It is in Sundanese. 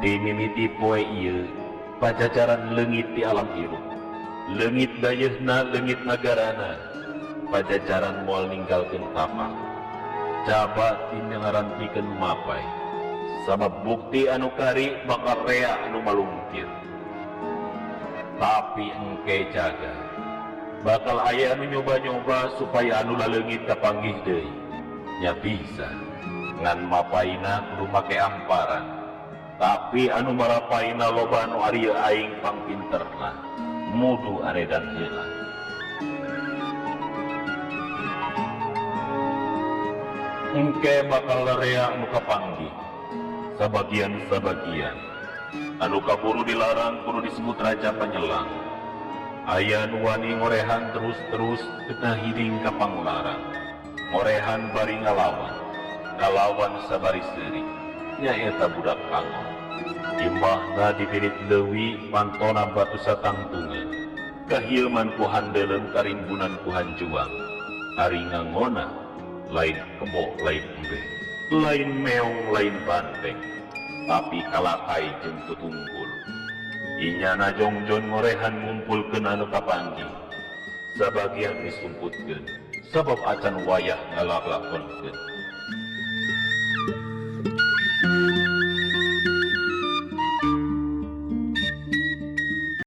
Ti mimiti poe ieu Pajajaran leungit ti alam hirup. Leungit dayeuhna leungit nagarana. Pajajaran moal ninggalkeun tapak. Caba ti ngaran pikeun mapai. Sabab bukti anu kari bakal rea anu malungkir. Tapi engke jaga. Bakal aya anu nyoba-nyoba supaya anu laleungit kapanggih deui. Nya bisa. Ngan mapaina kudu make amparan. Tapi anu marapaina loba anu ari aing pangpinterna. Mudu aredan heula. Engke bakal rea anu kapanggih. Sabagian-sabagian anu kaburu dilarang kudu disebut raja panyelang. Aya nu wani ngorehan terus-terus kena hiding ka panglarang. Ngorehan bari ngalawan, ngalawan sabari seuri. Nyaeta budak angon. Imahna dipirit leuwi pantona batu satangtungan. Kahieuman ku handeleun karimbunan ku hanjuang. Ari ngangona lain kebo lain embe, lain meong lain banteng, tapi kalakai jeung tutunggul. Inyana jongjon ngorehan ngumpulkeun anu kapanggih. Sabagian disumputkeun sabab acan wayah ngalaklakonkeun.